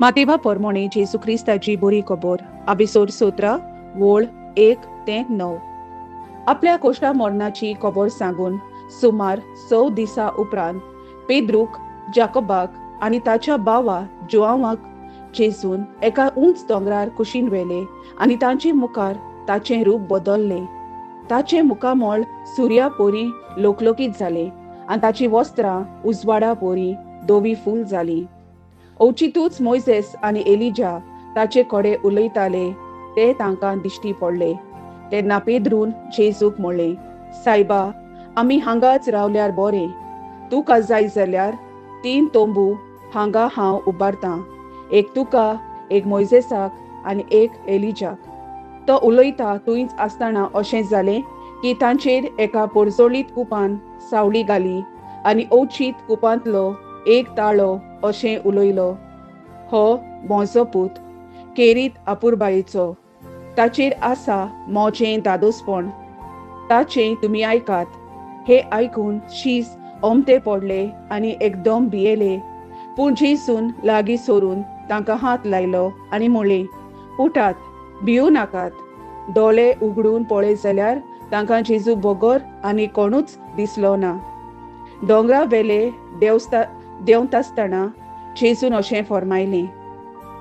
मातेवा पोरमोणे जेजू क्रिस्ताची बरी खबर आबिसोर 17 वोळ 1 ते 9. आपल्या कोश्टा मरणाची खबर सांगून सुमार 6 दिसा उपरांत पेद्रूक, जाकोबाक आनी ताच्या भावा जुआंवाक जेजून एका उंच दोंगरार कुशीन व्हेले आनी तांचे मुखार ताचें रूप बदल्लें. ताचें मुखामळ सुर्या पोरी लोकलोकीत जालें आनी ताचीं वस्त्रां उजवाडा पोरी धवी फूल जालीं. अवचितूच मोयजेस आनी एलिजा ताचे कडेन उलयताले ते तांकां दिश्टी पडले. तेन्ना पेद्रून जेजूक म्हणलें, सायबा, आमी हांगाच रावल्यार बरें. तुका जाय जाल्यार 3 तंबू हांगा हांव उबारतां, एक तुका, एक मोयजेसाक आनी एक एलिजाक. तो उलयता थंयच आसतना अशें जालें की तांचेर एका पोरजोळीत कुपान सावळी घाली आनी अवचीत कुपांतलो एक ताळो अशें उलयलो, हो म्हजो पूत, केरीत अपुरबायेचो, ताचेर आसा म्हजें दादोसपण, ताचें तुमी आयकात. हे आयकून शीस ओमते पडले आनी एकदम भियेले. पूण जेजून लागीं सरून तांकां हात लायलो आनी म्हणलें, उठात, भिवू नाकात. दोळे उगडून पळय जाल्यार तांकां जेजू बगर आनी कोणूच दिसलो ना. दोंगरा वेले देंवतासतना जेजून अशें फर्मायलें,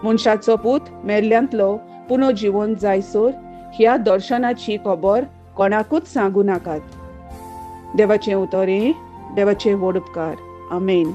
मनशाचो पूत मेल्ल्यांतलो पुनः जिवन जायसर ह्या दर्शनाची खबर कोणाकूच सांगू नाकात. देवाचें उतर हें, देवाचे व्हड उपकार. आमेन.